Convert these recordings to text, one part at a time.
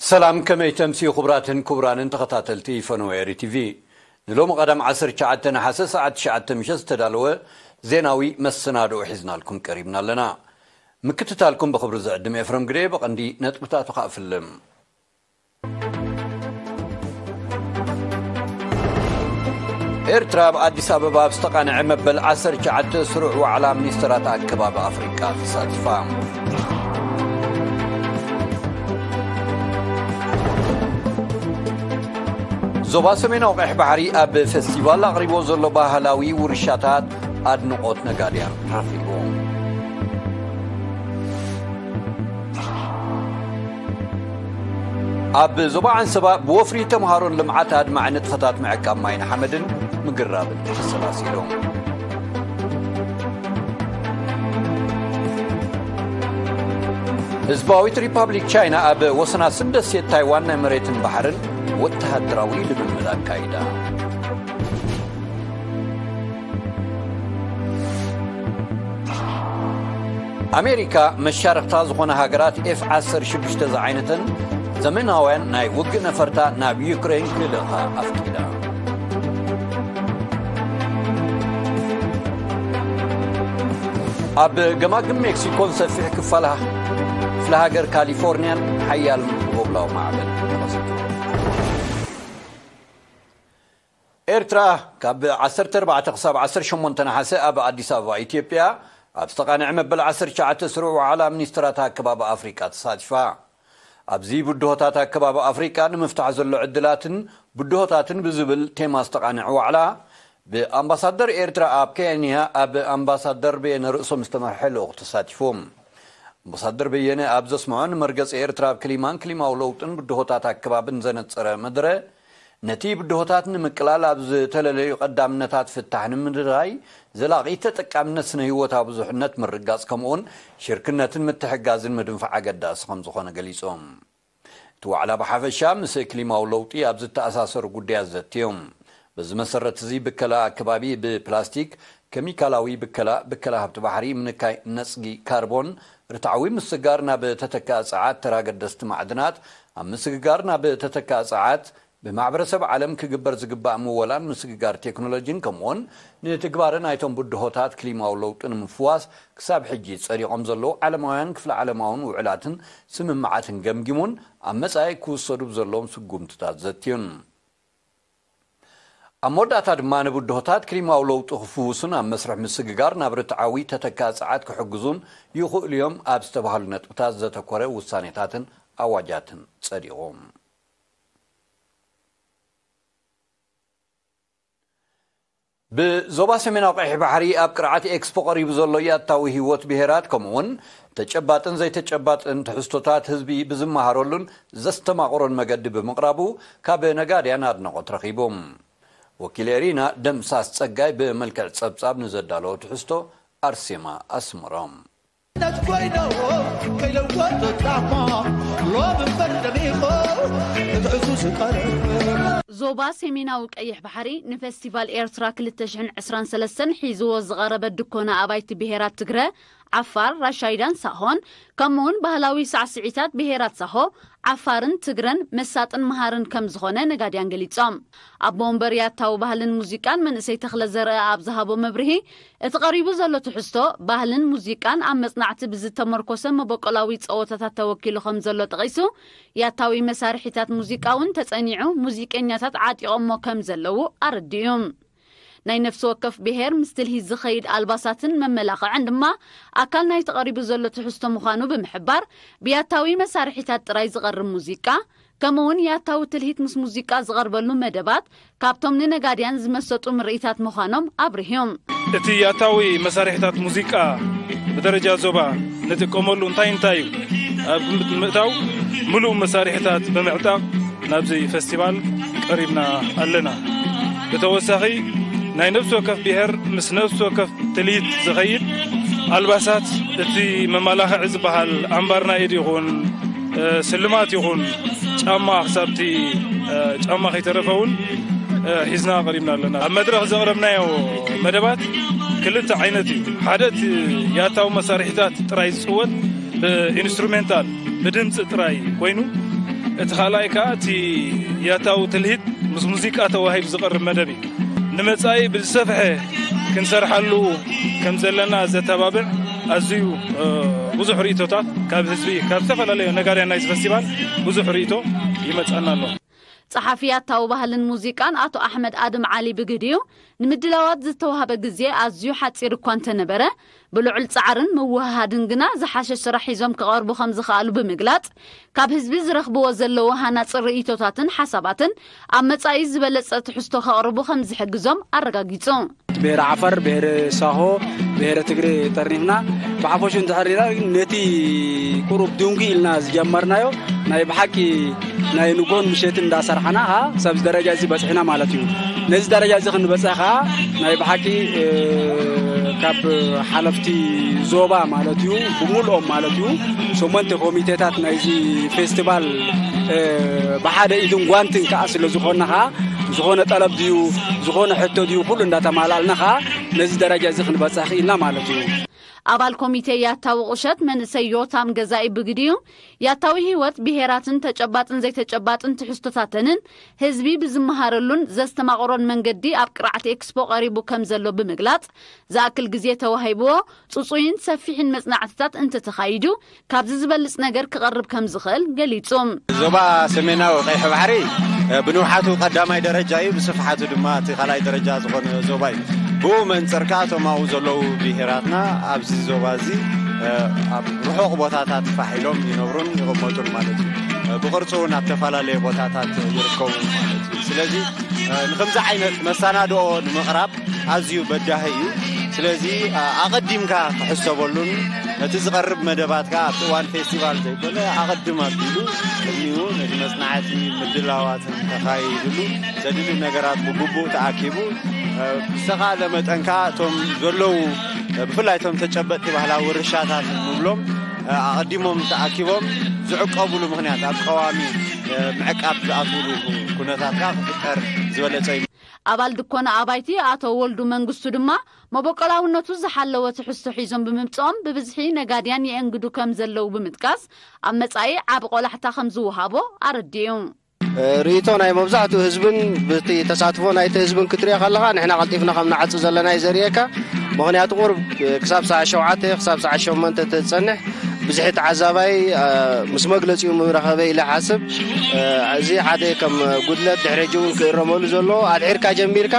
ሰላም፣ ከመይ ተምስዩ ክቡራትን ክቡራንን ተኸታተልቲ ፈነወ ኤሪ ቲቪ? ንሎሚ ቀዳም ዓሰርተ ትሽዓተ ነሓሰ ሰዓት ትሽዓተ ምሸት ዝተዳለወ ዜናዊ መሰናድኦ ሒዝናልኩም ቀሪብና ኣለና። ምክትታልኩም ብኽብሪ ዝዕድም ኤፍረም ግደ። ብቐንዲ ነጥብታቱ ከኣ ፍልም። ኤርትራ ኣብ ኣዲስ ኣበባ ኣብ ዝተቓንዐ መበል ዓሰርተ ትሽዓተ ስሩዕ ዋዕላ ሚኒስተራት ኣከባቢ ኣፍሪቃ ተሳቲፋ። ዞባ ሰሜናዊ ቀይሕ ባሕሪ ኣብ ፌስቲቫል ኣቕሪቦ ዘሎ ባህላዊ ውርሻታት ኣድንቖት ነጋድያን ረኺቡ። ኣብ ዞባ ዓንሰባ ብወፍሪ ተምሃሮን ልምዓት ኣድማዒ ንጥፈታት ምዕቃብ ማይን ሓመድን ምግራብን ተሰላሲሉ። ህዝባዊት ሪፓብሊክ ቻይና ኣብ ወሰና ስደሴት ታይዋን ናይ መሬትን ባሕርን ወተሃደራዊ ልምምድ ኣካይዳ። ኣሜሪካ መሻርኽታ ዝኾነ ሃገራት ኤፍ ዓሰርተ ሽዱሽተ ዝዓይነተን ዘመናውያን ናይ ውግእ ነፈርታ ናብ ዩክሬን ክልእኻ ኣፍቂዳ። ኣብ ገማግም ሜክሲኮን ሰፊሕ ክፋል ክፍለ ሃገር ካሊፎርኒያን ሓያል ጎብላዊ ማዕበል ተኸሲቱ። ኤርትራ ካብ ዓሰርተ ኣርባዕተ ክሳብ ዓሰርተ ሸሞንተ ነሓሰ ኣብ ኣዲስ ኣበባ ኢትዮጵያ ኣብ ዝተቓንዐ መበል ዓሰርተ ትሽዓተ ስሩዕ ዋዕላ ሚኒስትራት ኣከባቢ ኣፍሪቃ ተሳቲፋ። ኣብዚ ብድሆታት ኣከባቢ ኣፍሪቃ ንምፍታሕ ዘሎ ዕድላትን ብድሆታትን ብዝብል ቴማ ዝተቓንዐ ዋዕላ ብኣምባሳደር ኤርትራ ኣብ ኬንያ ኣብ ኣምባሳደር በየነ ርእሶም ዝተመርሐ ልኡኽ ተሳቲፉ። ኣምባሳደር በየነ ኣብ ዘስምዖ፣ ንመርገጺ ኤርትራ ኣብ ክሊማን ክሊማዊ ለውጥን ብድሆታት ኣከባብን ዘነጸረ መድረ፣ ነቲ ብድሆታት ንምቅላል ኣብ ዝተለለዩ ቀዳምነታት ፍታሕ ንምድላይ ዘላቒ ተጠቃምነት ስነ ህይወታዊ ብዙሕነት ምርጋጽ ከምኡውን ሽርክነትን ምትሕጋዝን ምድንፋዕ ኣገዳሲ ከም ዝኾነ ገሊጾም። እቲ ዋዕላ ብሓፈሻ ምስ ክሊማዊ ለውጢ ኣብ ዝተኣሳሰሩ ጉዳያት ዘትዮም። በዚ መሰረት እዚ ብከላ ኣከባቢ ብፕላስቲክ፣ ኬሚካላዊ ብከላ፣ ብከላ ሃብቲ ባሕሪ፣ ምንካይ ነጽጊ ካርቦን፣ ርትዓዊ ምስጋር ናብ ተተካ ጸዓት፣ ተራ ገደስቲ ማዕድናት፣ ኣብ ምስግጋር ናብ ተተካ ጸዓት፣ ብማሕበረሰብ ዓለም ክግበር ዝግባእ ምወላን ምስግጋር ቴክኖሎጂን ከምኡውን ንትግባረ ናይቶም ብድሆታት ክሊማዊ ለውጢ ንምፍዋስ ክሳብ ሕጂ ጸዲቖም ዘለዉ ዓለማውያን ክፍለ ዓለማውን ውዕላትን ስምምዓትን ገምጊሙን ኣብ መጻኢ ክውሰዱ ብዘለዎም ስጉምትታት ዘትዩን። ኣብ መወዳእታ ድማ ንብድሆታት ክሊማዊ ለውጢ ክፍውሱን ኣብ መስርሕ ምስግጋር ናብ ርትዓዊ ተተካ ጸዓት ክሕግዙን ይኽእሉ እዮም ኣብ ዝተባህሉ ነጥብታት ዘተኮረ ውሳኔታትን ኣዋጃትን ጸዲቑ። ብዞባ ሰሜናዊ ቀይሕ ባሕሪ ኣብ ቅርዓት ኤክስፖ ቀሪቡ ዘሎ ያታዊ ህይወት ብሄራት ከምኡውን ተጨባጥን ዘይተጨባጥን ትሕዝቶታት ህዝቢ ብዝመሃረሉን ዘስተማቕሮን መገዲ ብምቕራቡ ካብ ነጋድያን ኣድናቖት ረኺቡ። ወኪል ኤሪና ደምሳስ ጸጋይ ብመልክዕ ጸብጻብ ንዘዳለዎ ትሕዝቶ ኣርሴማ ኣስመሮም። ዞባ ሰሜናዊ ቀይሕ ባሕሪ ንፈስቲቫል ኤርትራ ክልተ ሽሕን ዕስራን ሰለስተን ሒዝዎ ዝቐረበ ድኮና ኣባይቲ ብሄራት ትግረ፣ ዓፋር፣ ራሻይዳን ሳሆን ከምኡውን ባህላዊ ሳዕስዒታት ብሄራት ሳሆ፣ ዓፋርን ትግረን መሳጥን መሃርን ከም ዝኾነ ነጋድያን ገሊጾም። ኣቦ ወንበር ያታዊ ባህልን ሙዚቃን መንእሰይ ተኽለ ዘርአ ኣብ ዝሃቦ መብርሂ፣ እቲ ቀሪቡ ዘሎ ትሕዝቶ፣ ባህልን ሙዚቃን ኣብ መጽናዕቲ ብዝተመርኮሰ መበቆላዊ ጸወታታት ተወኪሉ ከም ዘሎ ጠቒሱ፣ ያታዊ መሳርሒታት ሙዚቃ እውን ተጸኒዑ፣ ሙዚቀኛታት ዓጢቖሞ ከም ዘለዉ ኣረዲኡ። ናይ ነፍሲ ወከፍ ብሄር ምስ ትልሂት ዝኸይድ ኣልባሳትን መመላኽዕን ድማ ኣካል ናይቲ ቀሪቡ ዘሎ ትሕዝቶ ምዃኑ ብምሕባር፣ ብያታዊ መሳርሒታት ጥራይ ዝቐርብ ሙዚቃ፣ ከምኡውን ያታዊ ትልሂት ምስ ሙዚቃ ዝቐርበሉ መደባት ካብቶም ንነጋድያን ዝመሰጡ ምርኢታት ምዃኖም ኣብሪህዮም። እቲ ያታዊ መሳርሒታት ሙዚቃ ብደረጃ ዞባ ንጥቀመሉ እንታይ እንታይ እዩ ኣብ ግምት ንምእታው፣ ምሉእ መሳርሒታት ብምዕጣቕ ናብዚ ፈስቲቫል ቀሪብና ኣለና። ብተወሳኺ ናይ ነፍሲ ወከፍ ብሄር ምስ ነፍሲ ወከፍ ትልሂት ዝኸይድ ኣልባሳት፣ እቲ መመላኽዒ ዝበሃል ኣምባር ናይ ኢድ ይኹን፣ ስልማት ይኹን ጫማ፣ ክሳብቲ ጫማ ከይተረፈ እውን ሒዝና ቀሪብና ኣለና። ኣብ መድረኽ ዘቕረብናዮ መደባት ክልተ ዓይነት እዩ። ሓደ እቲ ያታዊ መሳርሒታት ጥራይ ዝፅወት ብኢንስትሩሜንታል፣ ብድምፂ ጥራይ ኮይኑ፣ እቲ ካልኣይ ከኣ እቲ ያታዊ ትልሂት ምስ ሙዚቃ ተዋሂብ ዝቐርብ መደብ እዩ። ንመጻኢ ብዝሰፍሐ ክንሰርሓሉ ከም ዘለና ዘተባብዕ ኣዝዩ ብዙሕ ርእቶታት ካብ ህዝቢ ካብ ዝተፈላለዩ ነጋርያን ናይዚ ፈስቲቫል ብዙሕ ርእቶ ይመጻና ኣሎ። ጸሓፊ ያታዊ ባህልን ሙዚቃን ኣቶ ኣሕመድ ኣድም ዓሊ ብግድኡ፣ ንምድላዋት ዝተዋህበ ግዜ ኣዝዩ ሓጺር እኳ እንተነበረ፣ ብልዑል ጻዕርን ምውህሃድን ግና ዝሓሸ ስራሕ ሒዞም ክቐርቡ ከም ዝኸኣሉ ብምግላጽ፣ ካብ ህዝቢ ዝረኽብዎ ዘለዉ ሃናጺ ርእይቶታትን ሓሳባትን ኣብ መጻኢ ዝበለጸ ትሕዝቶ ከቕርቡ ከም ዝሕግዞም ኣረጋጊጹ። ብሄረ ዓፈር፣ ብሄረ ሳሆ፣ ብሄረ ትግሬ ጠርኒፍና ብሓፈሹ እንተሕሪና ነቲ ቁሩብ ድንጉ ኢልና ዝጀመርናዮ ናይ ብሓቂ ናይ ንጎን ምሸት እንዳሰርሓና ኸዓ ክሳብ ደረጃ እዚ በፅሕና ማለት እዩ። ነዚ ደረጃ እዚ ክንበፅሕ ኸዓ ናይ ብሓቂ ካብ ሓለፍቲ ዞባ ማለት እዩ፣ ብሙሉኦም ማለት እዩ፣ ሸሞንተ ኮሚቴታት ናይዚ ፌስቲቫል ብሓደ ኢድን ጓንትን ከዓ ስለ ዝኾንና ኸዓ ዝኾነ ጠለብ ድዩ ዝኾነ ሕቶ ድዩ ኩሉ እንዳተማላልና ኸዓ ነዚ ደረጃ እዚ ክንበፅሕ ክኢልና ማለት እዩ። ኣባል ኮሚቴ ያታዊ ቁሸት መንእሰይ ዮታም ገዛኢ ብግዲኡ፣ ያታዊ ህይወት ብሄራትን ተጨባጥን ዘይተጨባጥን ትሕዝቶታተንን ህዝቢ ብዝመሃረሉን ዘስተማቕሮን መንገዲ ኣብ ቅርዓት ኤክስፖ ቀሪቡ ከም ዘሎ ብምግላጽ፣ ዝኣክል ግዜ ተዋሂብዎ ጽጹይን ሰፊሕን መጽናዕትታት እንተተኻይዱ ካብዚ ዝበልጽ ነገር ክቐርብ ከም ዝኽእል ገሊጹ። ዞባ ሰሜናዊ ቀይሕ ባሕሪ ብንውሓቱ ቀዳማይ ደረጃ እዩ፣ ብስፍሓቱ ድማ እቲ ካልኣይ ደረጃ ዝኾነ ዞባ እዩ። ብኡ መንፅር ከዓ እቶም ኣብኡ ዘለዉ ብሄራትና ኣብዚ ዞባ እዚ ኣብ ርሑቕ ቦታታት ፋሕ ኢሎም ይነብሩን ይቕመጡን ማለት እዩ። ብቕርፂ እውን ኣብ ተፈላለየ ቦታታት ይርከቡ ማለት እዩ። ስለዚ ንከምዚ ዓይነት መሰናድኦ ንምቕራብ ኣዝዩ በዳሂ እዩ። ስለዚ ኣቐዲምካ ክሕሰበሉን ነቲ ዝቐርብ መደባት ከዓ ኣብቲ እዋን ፌስቲቫል ዘይኮነ ኣቐድም ኣቢሉ ቅድሚኡ ነቲ መፅናዕቲ ምድላዋትን ተኻይድሉ ዘድሊ ነገራት ብግቡእ ተኣኪቡ ብዝተኻለ መጠን ከዓ እቶም ዘለዉ ብፍላይ እቶም ተጨበጥቲ ባህላዊ ውርሻታት ንብሎም ኣቐዲሞም ተኣኪቦም ዝዕቀቡሉ ምኽንያት ኣብ ቀዋሚ ምዕቃብ ዝኣትውሉ ኩነታት ከዓ ክፍጠር ዝበለፀ እዩ። ኣባል ድኮነ ኣባይቲ ኣቶ ወልዱ መንግስቱ ድማ መበቆላውነቱ ዝሓለወ ትሕዝቶ ሒዞም ብምምፅኦም ብብዝሒ ነጋድያን የእንግዱ ከም ዘለዉ ብምጥቃስ ኣብ መፃኢ ዓቢ ቆላሕታ ከም ዝወሃቦ ኣረዲኡ። ርእይቶ ናይ መብዛሕትኡ ህዝብን ብቲ ተሳትፎ ናይቲ ህዝብን ክትሪኦ ከለኻ ንሕና ቀልጢፍና ከም ንዓጹ ዘለና እዩ ዘርእየካ። ምኽንያቱ ቁርብ ክሳብ ሰዓት ሸውዓተ ክሳብ ሰዓት ሸሞንተ ትጸንሕ ብዝሒ ተዓዛባይ ምስ መግለጺኡ ምረኸበ ኢለ ሓስብ። እዚ ሓደ ከም ጉድለት ድሕሪ ሕጂ እውን ክእረመሉ ዘለዎ ኣድሒርካ ጀሚርካ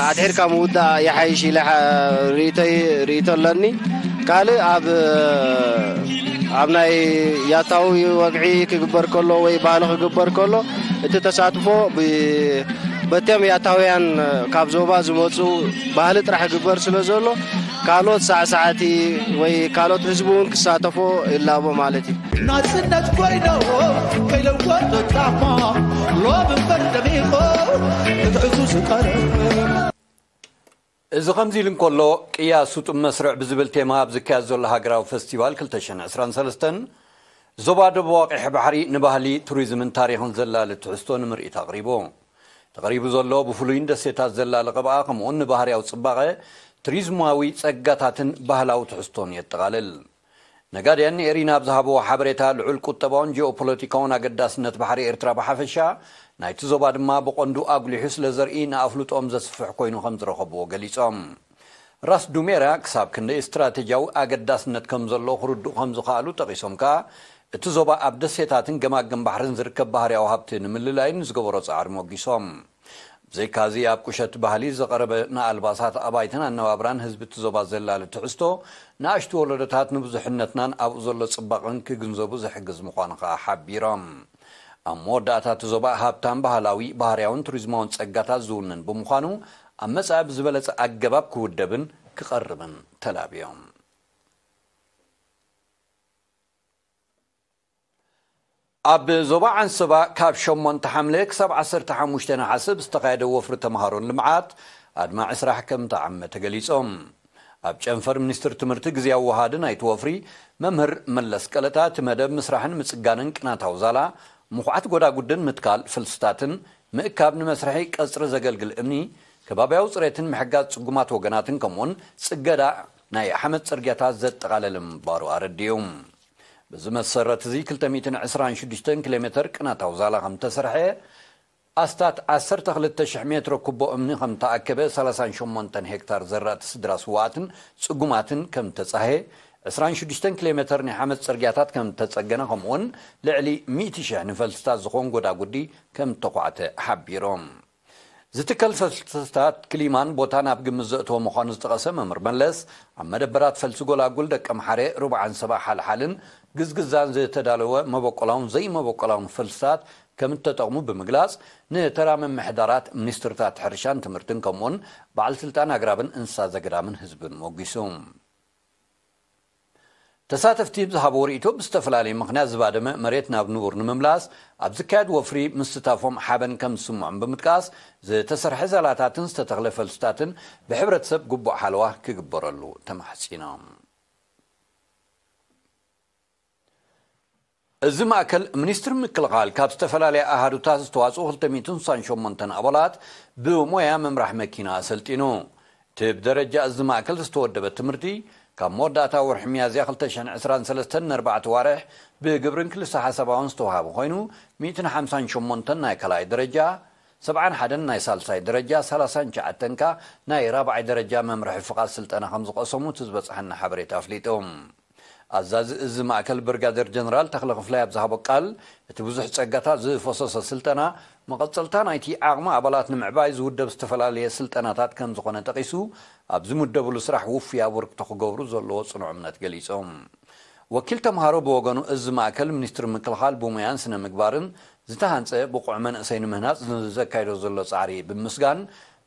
ኣድሒርካ ምውዳእ ይሓይሽ ኢለ ርእይቶ ኣለኒ። ካልእ ኣብ ኣብ ናይ ያታዊ ወግዒ ክግበር ከሎ ወይ ባህሊ ክግበር ከሎ እቲ ተሳትፎ በቶም ያታውያን ካብ ዞባ ዝመፁ ባህሊ ጥራሕ ክግበር ስለ ዘሎ ካልኦት ሳዕሳዕቲ ወይ ካልኦት ህዝቢ እውን ክሳተፎ ይላቦ ማለት እዩ። ናፅነት ኮይኖ ከይለወጠ ጣማ ሎሚ ፈርደሚኾ ክትዕዙ ዝቀርብ እዚ ከምዚ ኢሉ እንከሎ፣ ቅያ ስጡም መስርዕ ብዝብል ቴማ ኣብ ዝካየድ ዘሎ ሃገራዊ ፈስቲቫል ክልተ ሽሕን ዕስራን ሰለስተን፣ ዞባ ደቡብ ቀይሕ ባሕሪ ንባህሊ፣ ቱሪዝምን ታሪኽን ዘላሊ ትሕዝቶ ንምርኢት ኣቕሪቡ። ተቐሪቡ ዘሎ ብፍሉይ ንደሴታት ዘላሊ ቅብኣ ከምኡውን ንባህርያዊ ጽባቐ፣ ቱሪዝማዊ ጸጋታትን ባህላዊ ትሕዝቶን የጠቓልል። ነጋድያን ንኤሪና ኣብ ዝሃብዎ ሓበሬታ፣ ልዑል ቁጠባውን ጂኦፖለቲካውን ኣገዳስነት ባሕሪ ኤርትራ ብሓፈሻ፣ ናይቲ ዞባ ድማ ብቐንዱ ኣጉሊሑ ስለ ዘርኢ፣ ንኣፍልጦኦም ዘስፍሕ ኮይኑ ከም ዝረኸብዎ ገሊጾም። ራስ ዱሜራ ክሳብ ክንደይ ስትራቴጂያዊ ኣገዳስነት ከም ዘለዎ ክርድኡ ከም ዝኸኣሉ ጠቒሶም ከኣ፣ እቲ ዞባ ኣብ ደሴታትን ገማግም ባሕርን ዝርከብ ባህርያዊ ሃብቲ ንምልላይን ንዝገበሮ ጻዕሪ ሞጊሶም። ብዘይካዚ ኣብ ቁሸት ባህሊ ዝቐረበ ንኣልባሳት ኣባይትን ኣነባብራን ህዝቢ እቲ ዞባ ዘላሊ ትሕዝቶ ንኣሽቱ ወለዶታት ንብዙሕነትናን ኣብኡ ዘሎ ጽባቕን ክግንዘቡ ዝሕግዝ ምዃኑ ከኣ ሓቢሮም። ኣብ መወዳእታ እቲ ዞባ ሃብታም ባህላዊ፣ ባህርያውን ቱሪዝማውን ጸጋታት ዝውንን ብምዃኑ ኣብ መጻኢ ብዝበለጸ ኣገባብ ክውደብን ክቐርብን ተላብዮም። ኣብ ዞባ ዓንሰባ ካብ ሸሞንተ ሓምለ ክሳብ ዓሰርተ ሓሙሽተ ነሓሰ ብዝተኻየደ ወፍሪ ተምሃሮን ልምዓት ኣድማዒ ስራሕ ከም ተዓመ ተገሊጾም። ኣብ ጨንፈር ሚኒስትር ትምህርቲ ግዝያዊ ወሃዲ ናይቲ ወፍሪ መምህር መለስ ቀለታ እቲ መደብ ምስራሕን ምጽጋንን ቅናታዊ ዛላ፣ ምኹዓት ጎዳጉድን ምትካል ፍልስታትን ምእካብ ንመስርሒ ቀጽሪ ዘገልግል እምኒ፣ ከባብያዊ ጽሬትን ምሕጋዝ ጽጉማት ወገናትን ከምኡውን ጽገዳ ናይ ሓመድ ጽርግያታት ዘጠቓለለ ምንባሩ ኣረዲኡ። ብዚ መሰረት እዚ ክልተ ሚእትን ዕስራን ሽዱሽተን ኪሎ ሜትር ቅናታዊ ዛላ ከም ተሰርሐ፣ ኣስታት ዓሰርተ ክልተ ሽሕ ሜትሮ ኩቦ እምኒ ከም ተኣከበ፣ ሰላሳን ሸሞንተን ሄክታር ዘራእቲ ስድራ ስውኣትን ጽጉማትን ከም ተጻህየ፣ ዕስራን ሽዱሽተን ኪሎ ሜትር ናይ ሓመድ ጽርግያታት ከም ተጸገነ፣ ከምኡውን ልዕሊ ሚእቲ ሽሕ ንፈልስታት ዝኾን ጎዳጉዲ ከም ተኳዕተ ሓቢሮም። ዝትከል ፈልስታት ክሊማን ቦታን ኣብ ግምት ዘእተወ ምዃኑ ዝጠቐሰ መምህር መለስ፣ ኣብ መደበራት ፈልሲ ጎላጉል፣ ደቀምሓረ፣ ሩብዓን ሰባ ሓልሓልን ግዝግዛን ዝተዳለወ መበቆላውን ዘይመበቆላውን ፈልስታት ከም እተጠቕሙ ብምግላጽ፣ ንተራ ምምሕዳራት፣ ሚኒስትርታት ሕርሻን ትምህርትን ከምኡውን በዓል ስልጣን ኣግራብን እንስሳ ዘገዳምን ህዝብን ሞጒሱ። ተሳተፍቲ ብዝሃብዎ ርእይቶ፣ ብዝተፈላለየ ምኽንያት ዝባደመ መሬት ናብ ንቡር ንምምላስ ኣብ ዝካየድ ወፍሪ ምስታፎም ሓበን ከም ዝስምዖም ብምጥቃስ፣ ዝተሰርሐ ዛላታትን ዝተተኽለ ፈልስታትን ብሕብረተሰብ ግቡእ ሓለዋ ክግበረሉ ተማሕጺኖም። እዚ ማእከል ሚኒስትሪ ምክልኻል ካብ ዝተፈላለያ ኣሃዱታት ዝተዋጽኡ ክልተ ሚእትን ስሳን ሸሞንተን ኣባላት ብሞያ ምምራሕ መኪና ኣሰልጢኑ። እቲ ብደረጃ እዚ ማእከል ዝተወደበ ትምህርቲ፣ ካብ መወዳእታ ወርሒ ሚያዝያ ክልተ ሽሕን ዕስራን ሰለስተን ንኣርባዕተ ዋርሕ ብግብርን ክልሰ ሓሳባውን ዝተዋህበ ኮይኑ፣ ሚእትን ሓምሳን ሸሞንተን ናይ ካልኣይ ደረጃ፣ ሰብዓን ሓደን ናይ ሳልሳይ ደረጃ፣ ሰላሳን ትሽዓተን ከኣ ናይ ራብዓይ ደረጃ መምርሒ ፍቓድ ስልጠና ከም ዝቐሰሙ እቲ ዝበጽሓና ሓበሬታ ኣፍሊጡ። ኣዛዚ እዚ ማእከል ብርጋዴር ጀነራል ተኽለ ክፍላይ ኣብ ዝሃቦ ቃል፣ እቲ ብዙሕ ጸጋታት ዝፈሰሶ ስልጠና፣ መቐጸልታ ናይቲ ዓቕሚ ኣባላት ንምዕባይ ዝውደብ ዝተፈላለየ ስልጠናታት ከም ዝኾነ ጠቒሱ፣ ኣብ ዝምደብሉ ስራሕ ውፉይ ኣበርክቶ ክገብሩ ዘለዎ ጽኑዕ እምነት ገሊጾም። ወኪል ተምሃሮ ብወገኑ፣ እዚ ማእከል ሚኒስትሪ ምክልኻል ብሞያን ስነ ምግባርን ዝተሃንጸ ብቑዕ መንእሰይ ንምህናጽ ንዘካይዶ ዘሎ ጻዕሪ ብምስጋን፣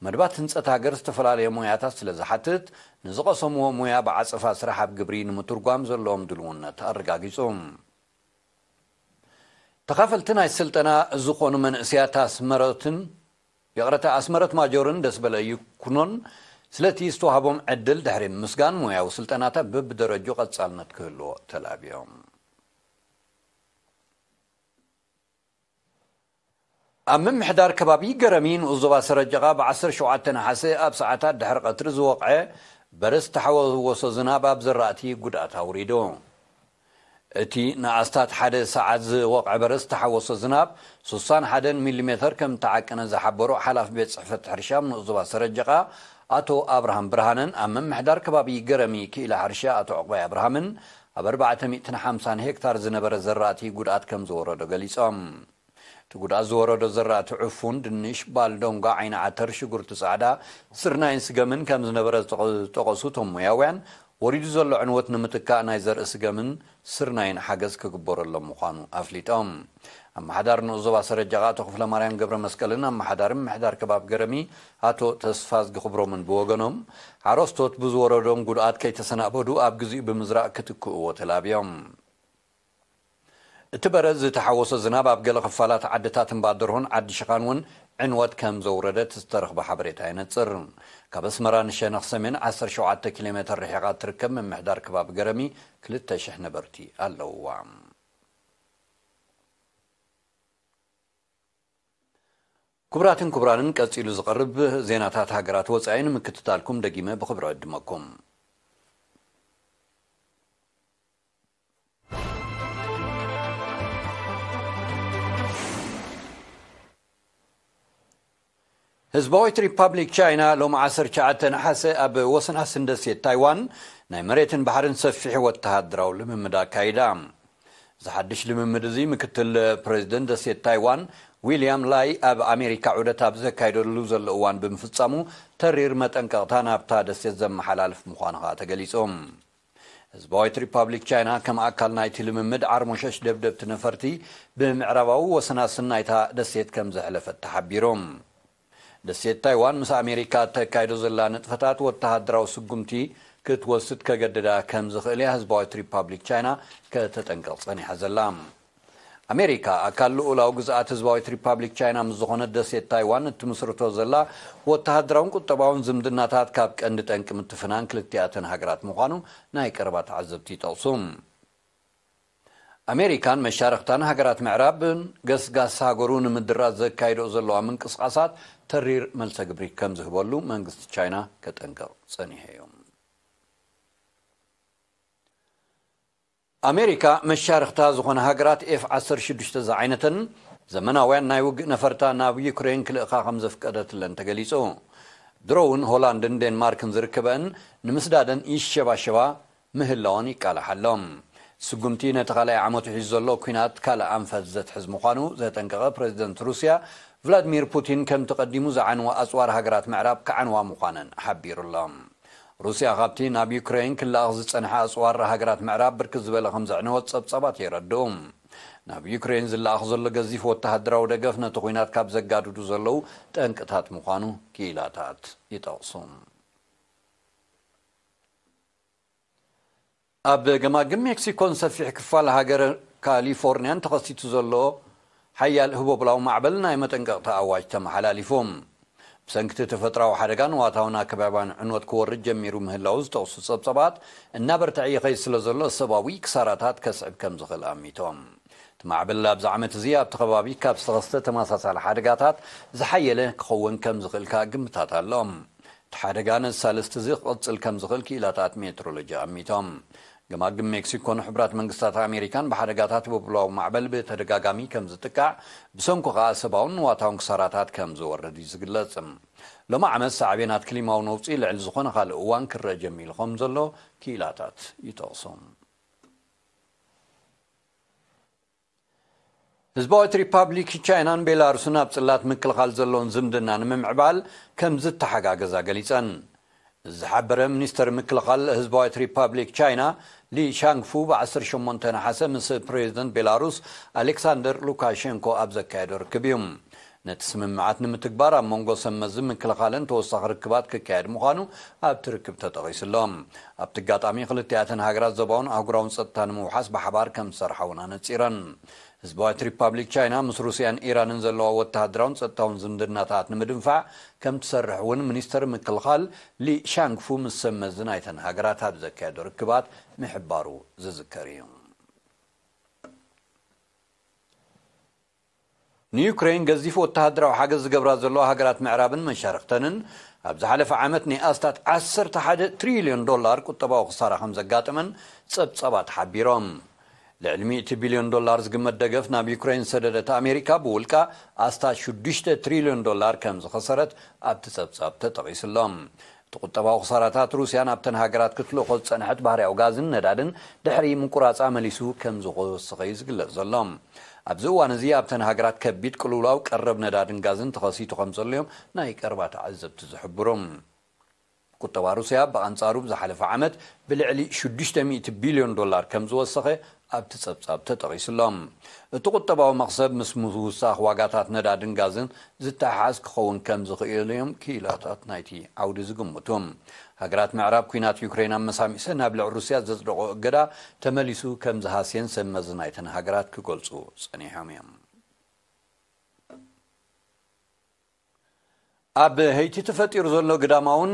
መድባት ህንጸት ሃገር ዝተፈላለየ ሞያታት ስለ ዝሓትት፣ ንዝቐሰምዎ ሞያ ብዓጸፋ ስራሕ ኣብ ግብሪ ንምትርጓም ዘለዎም ድልውነት ኣረጋጊጹ። ተኻፈልቲ ናይ ስልጠና ዝኾኑ መንእሰያት ኣስመረትን፣ ይቕረታ፣ ኣስመረት ማጆርን ደስበለ ይኩኖን ስለቲ ዝተዋህቦም ዕድል ድሕሪ ምስጋን፣ ሞያዊ ስልጠናታት በብደረጁ ቀጻልነት ክህልዎ ተላብዮም። ኣብ ምምሕዳር ከባቢ ገረሚ ንኡስ ዞባ ሰረጀቓ ብ ዓሰርተ ሸውዓተ ነሓሰ ኣብ ሰዓታት ድሕሪ ቀትሪ ዝወቕዐ በረስ ዝተሓወሶ ዝናብ ኣብ ዘራእቲ ጉድኣት ኣውሪዱ። እቲ ንኣስታት ሓደ ሰዓት ዝወቕዐ በረስ ዝተሓወሶ ዝናብ ሱሳን ሓደን ሚሊሜተር ከም እተዓቀነ ዝሓበሩ ሓላፊ ቤት ጽሕፈት ሕርሻ ንኡስ ዞባ ሰረጀቓ ኣቶ ኣብርሃም ብርሃነን፣ ኣብ ምምሕዳር ከባቢ ገረሚ ክኢላ ሕርሻ ኣቶ ዕቑባይ ኣብርሃምን ኣብ ኣርባዕተ ሚእትን ሓምሳን ሄክታር ዝነበረ ዘራእቲ ጉድኣት ከም ዝወረዶ ገሊጾም። እቲ ጉድኣት ዝወረዶ ዘራእቲ ዕፉን፣ ድንሽ፣ ባልዶንጓ፣ ዓይኒ ዓተር፣ ሽጉርቲ ጻዕዳ፣ ስርናይን ስገምን ከም ዝነበረ ዝጠቐ-፣ ዝጠቐሱ እቶም ሞያውያን፣ ወሪዱ ዘሎ ዕንወት ንምትካእ ናይ ዘርኢ ስገምን ስርናይን ሓገዝ ክግበረሎም ምዃኑ ኣፍሊጦም። ኣመሓዳሪ ንኡስ ዞባ ሰረጀቓ ኣቶ ክፍለ ማርያም ገብረ መስቀልን ኣመሓዳሪ ምምሕዳር ከባቢ ገረሚ ኣቶ ተስፋዝጊ ክብሮምን ብወገኖም፣ ሓረስቶት ብዝወረዶም ጉድኣት ከይተሰናበዱ ኣብ ግዚኡ ብምዝራእ ክትክእዎ ተላብዮም። እቲ በረድ ዝተሓወሶ ዝናብ ኣብ ገለ ክፋላት ዓድታት እምባደርሆን ዓዲ ሽኻን እውን ዕንወት ከም ዘውረደ እቲ ዝተረኽበ ሓበሬታ የነጽር። ካብ ኣስመራ ንሸነኽ ሰሜን ዓሰርተ ሸውዓተ ኪሎ ሜተር ርሒቓ እትርከብ ምምሕዳር ከባቢ ገረሚ ክልተ ሽሕ ነበርቲ ኣለውዋ። ክቡራትን ክቡራንን፣ ቀጺሉ ዝቐርብ ዜናታት ሃገራት ወጻኢ ንምክትታልኩም ደጊመ ብኽብሪ ዕድመኩም። ህዝባዊት ሪፓብሊክ ቻይና ሎሚ ዓሰርተ ትሽዓተ ነሓሰ ኣብ ወሰን ኣስን ደሴት ታይዋን ናይ መሬትን ባሕርን ሰፊሕ ወተሃደራዊ ልምምድ ኣካይዳ። እዚ ሓድሽ ልምምድ እዚ ምክትል ፕሬዚደንት ደሴት ታይዋን ዊልያም ላይ ኣብ ኣሜሪካ ዑደት ኣብ ዘካይደሉ ዘሎ እዋን ብምፍጻሙ ተሪር መጠንቀቕታ ናብታ ደሴት ዘመሓላልፍ ምዃኑ ከኣ ተገሊጹ። ህዝባዊት ሪፓብሊክ ቻይና ከም ኣካል ናይቲ ልምምድ ዓርሞሸሽ ደብደብቲ ነፈርቲ ብምዕራባዊ ወሰናስን ናይታ ደሴት ከም ዘሕለፈት ተሓቢሩ። ደሴት ታይዋን ምስ ኣሜሪካ እተካይዶ ዘላ ንጥፈታት ወተሃደራዊ ስጉምቲ ክትወስድ ከገድዳ ከም ዝኽእል እያ ህዝባዊት ሪፓብሊክ ቻይና ከተጠንቅቕ ጸኒሓ ዘላ። ኣሜሪካ ኣካል ልኡላዊ ግዝኣት ህዝባዊት ሪፓብሊክ ቻይና ምስ ዝኾነት ደሴት ታይዋን እትምስርቶ ዘላ ወተሃደራውን ቁጠባውን ዝምድናታት ካብ ቀንዲ ጠንቂ ምትፍናን ክልቲኣተን ሃገራት ምዃኑ ናይ ቀረባ ተዓዘብቲ ይጠቕሱ። ኣሜሪካን መሻርኽታን ሃገራት ምዕራብን ገስጋስ ሃገሩ ንምድራት ዘካይዶ ዘለዋ ምንቅስቓሳት ተሪር መልሰ ግብሪ ከም ዝህበሉ መንግስቲ ቻይና ከጠንቅቕ ጸኒሑ እዩ። ኣሜሪካ መሻርኽታ ዝኾነ ሃገራት ኤፍ ዓሰርተ ሽዱሽተ ዝዓይነተን ዘመናውያን ናይ ውግእ ነፈርታ ናብ ዩክሬን ክልእኻ ከም ዘፍቀደትለን ተገሊጹ። ድሮ እውን ሆላንድን ዴንማርክን ዝርከበን ንምስዳደን ይሸባሸባ ምህላወን ይቃላሓሎም። ስጉምቲ ነቲ ካልኣይ ዓመቱ ሒዙ ዘሎ ኲናት ካልእ ኣንፈት ዘትሕዝ ምዃኑ ዘጠንቀቐ ፕሬዚደንት ሩስያ ቭላድሚር ፑቲን፣ ከምቲ ቀዲሙ ዝዓንዋ ኣጽዋር ሃገራት ምዕራብ ክዓንዋ ምዃነን ሓቢሩሎም። ሩስያ ካብቲ ናብ ዩክሬን ክለኣኽ ዝጸንሐ ኣጽዋር ሃገራት ምዕራብ ብርክት ዝበለ ከም ዘዕነወት ጸብጻባት የረድኡ። ናብ ዩክሬን ዝለኣኽ ዘሎ ገዚፍ ወተሃደራዊ ደገፍ ነቲ ኲናት ካብ ዘጋድዱ ዘለዉ ጠንቅታት ምዃኑ ክኢላታት ይጠቕሱ። ኣብ ገማግም ሜክሲኮን ሰፊሕ ክፋል ሃገር ካሊፎርኒያን ተኸሲቱ ዘሎ ሓያል ህቦብላዊ ማዕበል ናይ መጠንቀቕታ ኣዋጅ ተመሓላሊፉ። ብሰንኪ እቲ ተፈጥራዊ ሓደጋ ንዋታውን ኣከባብያን ዕንወት ክወርድ ጀሚሩ ምህላው ዝጠቕሱ ጸብጻባት፣ እናበርትዐ ይኸይድ ስለ ዘሎ ሰብኣዊ ክሳራታት ከስዕብ ከም ዝኽእል ኣሚቶም። እቲ ማዕበል ኣብዚ ዓመት እዚ ኣብቲ ከባቢ ካብ ዝተኸስተ ተመሳሳሊ ሓደጋታት ዝሓየለ ክኸውን ከም ዝኽእል ከኣ ግምታት ኣሎ። እቲ ሓደጋ ነዚ ሳልስቲ እዚ ክቕጽል ከም ዝኽእል ክኢላታት ሜትሮሎጂ ኣሚቶም። ገማግም ሜክሲኮን ሕቡራት መንግስታት ኣሜሪካን ብሓደጋታት ህቦብላዊ ማዕበል ብተደጋጋሚ ከም ዝጥቃዕ፣ ብሰንኩ ከኣ ሰብኣውን ንዋታውን ክሳራታት ከም ዝወርድ እዩ ዝግለጽ። ሎሚ ዓመት ሳዕቤናት ክሊማዊ ነውጺ ልዕሊ ዝኾነ ካልእ እዋን ክረአ ጀሚሩ ከም ዘሎ ክኢላታት ይጠቕሱ። ህዝባዊት ሪፓብሊክ ቻይናን ቤላሩስን ኣብ ጽላት ምክልኻል ዘለውን ዝምድና ንምምዕባል ከም ዝተሓጋገዛ ገሊጸን። ዝሓበረ ሚኒስተር ምክልኻል ህዝባዊት ሪፓብሊክ ቻይና ሊ ሻንግፉ ብ ዓሰርተ ሸሞንተ ነሓሰ ምስ ፕሬዚደንት ቤላሩስ ኣሌክሳንደር ሉካሼንኮ ኣብ ዘካየዶ ርክብ እዩ። ነቲ ስምምዓት ንምትግባር ኣብ መንጎ ሰብ መዚ ምክልኻለን ተወሳኺ ርክባት ክካየድ ምዃኑ ኣብቲ ርክብ ተጠቒሱ ኣሎ። ኣብቲ ኣጋጣሚ ክልቲኣተን ሃገራት ዞባውን ኣህጉራውን ጸጥታ ንምውሓስ ብሓባር ከም ዝሰርሓ እውን ኣነጺረን። ህዝባዊት ሪፓብሊክ ቻይና ምስ ሩስያን ኢራንን ዘለዋ ወተሃደራውን ጸጥታውን ዝምድናታት ንምድንፋዕ ከም ትሰርሕ እውን ሚኒስተር ምክልኻል ሊ ሻንግፉ ምስ ሰብ መዚ ናይተን ሃገራት ኣብ ዘካየዶ ርክባት ምሕባሩ ዝዝከር እዩ። ንዩክሬን ገዚፍ ወተሃደራዊ ሓገዝ ዝገብራ ዘለዋ ሃገራት ምዕራብን መሻርኽተንን፣ ኣብ ዝሓለፈ ዓመት ናይ ኣስታት ዓሰርተ ሓደ ትሪልዮን ዶላር ቁጠባዊ ክሳራ ከም ዘጋጠመን ጸብጻባት ሓቢሮም። ልዕሊ ሚእቲ ቢልዮን ዶላር ዝግመት ደገፍ ናብ ዩክሬን ዝሰደደት ኣሜሪካ፣ ብውልቃ ኣስታት ሽዱሽተ ትሪልዮን ዶላር ከም ዝኸሰረት ኣብቲ ጸብጻብ ተጠቒሱ ኣሎ። እቲ ቁጠባዊ ክሳራታት ሩስያ ናብተን ሃገራት ክትልእኾ ዝጸንሐት ባህርያዊ ጋዝን ነዳድን ድሕሪ ምቁራጻ መሊሱ ከም ዝወሰኸ እዩ ዝግለጽ ዘሎ። ኣብዚ እዋን እዚ ኣብተን ሃገራት ከቢድ ቅልውላው ቀረብ ነዳድን ጋዝን ተኸሲቱ ከም ዘሎ እዮም ናይ ቀረባ ተዓዘብቲ ዝሕብሩ። ቁጠባ ሩስያ ብኣንጻሩ ብዝሓለፈ ዓመት ብልዕሊ ሽዱሽተ ሚእቲ ቢልዮን ዶላር ከም ዝወሰኸ ኣብቲ ጸብጻብ ተጠቒሱ ኣሎ። እቲ ቁጠባዊ መኽሰብ ምስ ምውሳኽ ዋጋታት ነዳድን ጋዝን ዝተሓሓዝ ክኸውን ከም ዝኽእል እዮም ክኢላታት ናይቲ ዓውዲ ዝግምቱ። ሃገራት ምዕራብ፣ ኲናት ዩክሬን ኣመሳሚሰ ናብ ልዕሊ ሩስያ ዘጽደቖ እገዳ ተመሊሱ ከም ዝሃስየን ሰብ መዚ ናይተን ሃገራት ክገልጹ ጸኒሖም እዮም። ኣብ ሄይቲ ተፈጢሩ ዘሎ ግዳማውን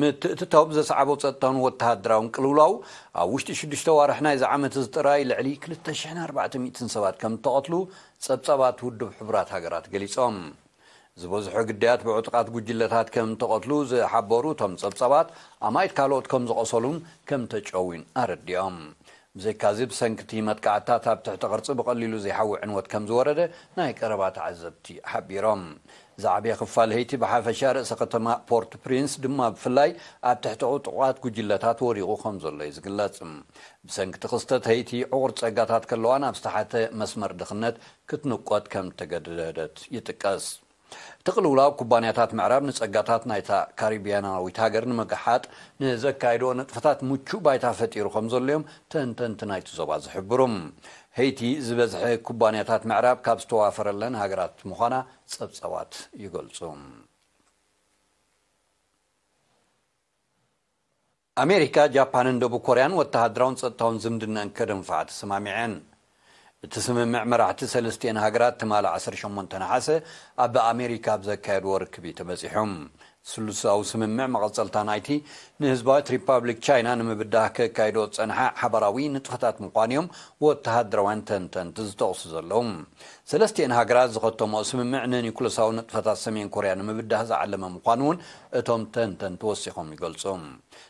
ምትእትታው ብዘስዓቦ ጸጥታውን ወተሃደራውን ቅልውላው፣ ኣብ ውሽጢ ሽዱሽተ ዋርሕ ናይዚ ዓመት እዚ ጥራይ ልዕሊ ክልተ ሽሕን ኣርባዕተ ሚእትን ሰባት ከም እተቐትሉ ጸብጻባት ውድብ ሕቡራት ሃገራት ገሊጾም። ዝበዝሑ ግዳያት ብዕጡቓት ጉጅለታት ከም እተቐትሉ ዝሓበሩ እቶም ጸብጻባት፣ ኣማኢት ካልኦት ከም ዝቖሰሉን ከም ተጨውዩን ኣረዲኦም። ብዘይካዚ፣ ብሰንኪ እቲ መጥቃዕትታት ኣብ ትሕቲ ቅርጺ ብቐሊሉ ዘይሓዊ ዕንወት ከም ዝወረደ ናይ ቀረባ ተዓዘብቲ ሓቢሮም። ዝዓበየ ክፋል ሄይቲ፣ ብሓፈሻ ርእሰ ከተማ ፖርት ፕሪንስ ድማ ብፍላይ፣ ኣብ ትሕቲ ዕጡቓት ጉጅለታት ወዲቑ ከም ዘሎ እዩ ዝግለጽ። ብሰንኪ እቲ ክስተት፣ ሄይቲ ዕቑር ጸጋታት ከለዋ ናብ ዝተሓተ መስመር ድኽነት ክትንቆት ከም እተገደደት ይጥቀስ። እቲ ቅልውላው፣ ኩባንያታት ምዕራብ ንጸጋታት ናይታ ካሪብያናዊት ሃገር ንምግሓጥ ንዘካየድኦ ንጥፈታት ምቹእ ባይታ ፈጢሩ ከም ዘሎ እዮም ተንተንቲ ናይቲ ዞባ ዝሕብሩ። ሄይቲ ዝበዝሐ ኩባንያታት ምዕራብ ካብ ዝተዋፈረለን ሃገራት ምዃና ጸብጻባት ይገልጹ። ኣሜሪካ፣ ጃፓንን ደቡብ ኮርያን ወተሃደራውን ጸጥታውን ዝምድናን ከደንፍዓ ተሰማሚዐን። እቲ ስምምዕ መራሕቲ ሰለስቲኤን ሃገራት ትማሊ ዓሰርተ ሸሞንተ ነሓሰ ኣብ ኣሜሪካ ኣብ ዘካየድዎ ርክብ እዩ ተበጺሑ። ስሉሳዊ ስምምዕ መቐጸልታ ናይቲ ንህዝባዊት ሪፓብሊክ ቻይና ንምብዳህ ከካይዶ ዝጸንሓ ሓባራዊ ንጥፈታት ምዃኑ እዮም ወተሃደራውያን ተንተንቲ ዝጠቕሱ ዘለዉ። ሰለስቲኤን ሃገራት ዝኸተምኦ ስምምዕ ንኒኩለሳዊ ንጥፈታት ሰሜን ኮርያ ንምብዳህ ዝዓለመ ምዃኑ እውን እቶም ተንተንቲ ወሲኾም ይገልጹ።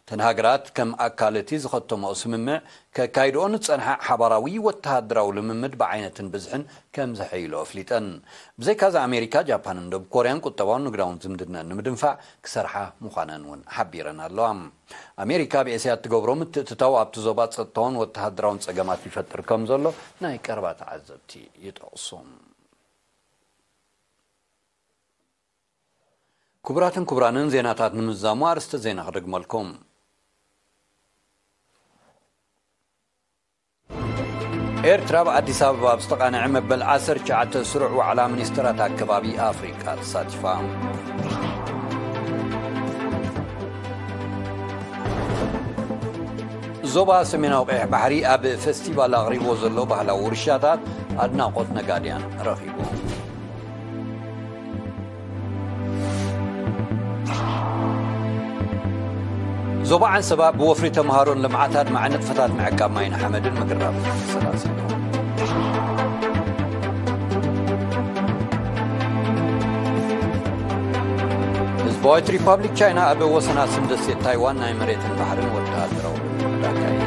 እተን ሃገራት ከም ኣካል እቲ ዝኸተምኦ ስምምዕ ከካይድኦ ንጸንሓ ሓባራዊ ወተሃደራዊ ልምምድ ብዓይነትን ብዝሕን ከም ዘሐይሎ ኣፍሊጠን። ብዘይካዚ ኣሜሪካ፣ ጃፓንን ደቡብ ኮርያን ቁጠባውን ንግዳውን ዝምድና ንምድንፋዕ ክሰርሓ ምዃነን እውን ሓቢረን ኣለዋ። ኣሜሪካ ኣብ ኤስያ እትገብሮ ምትእትታው ኣብቲ ዞባ ጸጥታውን ወተሃደራውን ጸገማት ይፈጥር ከም ዘሎ ናይ ቀረባ ተዓዘብቲ ይጠቕሱ። ክቡራትን ክቡራንን፣ ዜናታት ንምዝዛሙ ኣርእስተ ዜና ክደግመልኩም። ኤርትራ ኣብ ኣዲስ ኣበባ ኣብ ዝተቓነዐ መበል ዓሰርተ ትሽዓተ ስሩዕ ዋዕላ ሚኒስትራት ኣከባቢ ኣፍሪቃ ተሳቲፋ። ዞባ ሰሜናዊ ቀይሕ ባሕሪ ኣብ ፈስቲቫል ኣቕሪብዎ ዘሎ ባህላዊ ውርሻታት ኣድናቖት ነጋድያን ረኺቡ። ዞባ ዓንሰባ ብወፍሪ ተምሃሮን ልምዓት ኣድማዒ ንጥፈታት ምዕቃብ ማይን ሓመድን ምግራብ ተሰላሲሉ። ህዝባዊት ሪፓብሊክ ቻይና ኣብ ወሰና ስም ደሴት ታይዋን ናይ መሬትን ባሕርን ወተሃደራዊ ልምምድ ኣካይዳ።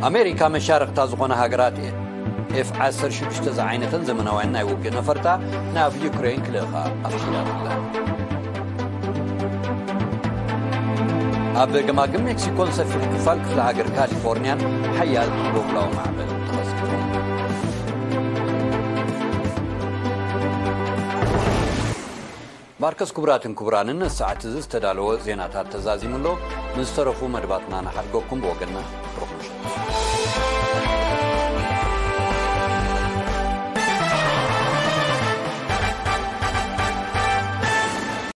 ኣሜሪካ መሻርኽታ ዝኾነ ሃገራት ኤፍ ዓሰርተ ሽዱሽተ ዝዓይነተን ዘመናውያን ናይ ውግእ ነፈርታ ናብ ዩክሬን ክልእኻ ኣፍቂዳትላ። ኣብ ገማግም ሜክሲኮን ሰፊሕ ክፋል ክፍለ ሃገር ካሊፎርኒያን ሓያል ዶብላዊ ማዕበል ተኸሲቱ። ማርከስ፣ ክቡራትን ክቡራንን፣ ሰዓት እዚ ዝተዳለወ ዜናታት ተዛዚሙ ኣሎ። ንዝተረፉ መደባትና ንሓድገኩም ብወገንና ርሑስ ምሽት።